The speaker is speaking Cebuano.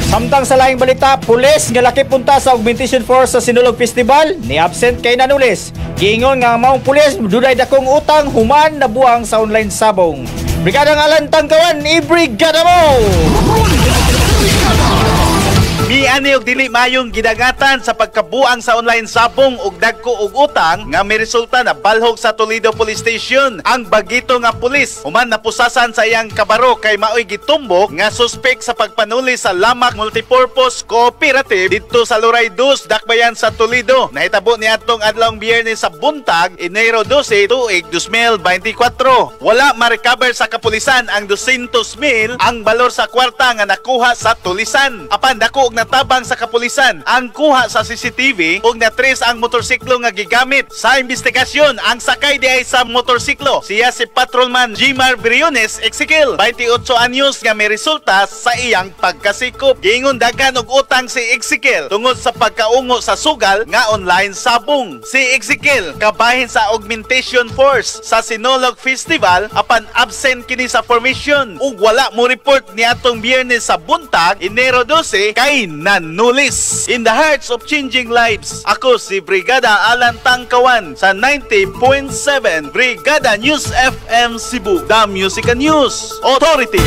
Samtang sa laing balita, pulis nga lakip punta sa Augmentation Force sa Sinulog Festival, ni absent kay nanulis. Giingon nga ang maong pulis dunay dakong utang human nabuang sa online sabong. Brigada Alan Tangkawan, ibrigada mo! Miani og dili mayong gidangatan sa pagkabuang sa online sabong ug dagko og utang nga miresulta na balhog sa Toledo Police Station ang bagito nga pulis human napusasan sa iyang kabaro kay maoy gitumbok nga suspek sa pagpanuli sa Lamak Multipurpose Cooperative didto sa Luray 2, Dakbayan sa Toledo. Nahitabo niadtong adlawng Biyernes sa buntag, Enero 12, tuig 2024. Wala ma-recover sa kapulisan ang 200 mil ang balor sa kwarta nga nakuha sa tulisan. Apan dako og natabang sa kapulisan ang kuha sa CCTV ug na-trace ang motorsiklo nga gigamit sa investigasyon. Ang sakay diay sa motorsiklo, siya si Patrolman Jimar Briones Ezekiel, 28 anyos, nga may resulta sa iyang pagkasikop. Giingon daghan og utang si Ezekiel tungod sa pagkaungo sa sugal nga online sabong. Si Ezekiel kabahin sa Augmentation Force sa Sinulog Festival, apan absent kini sa formation ug wala mo report niadtong Biyernes sa buntag, Enero 12, kay nanulis. In the hearts of changing lives, ako si Brigada Alan Tangkawan sa 90.7 Brigada News FM Cebu, The Music and News Authority.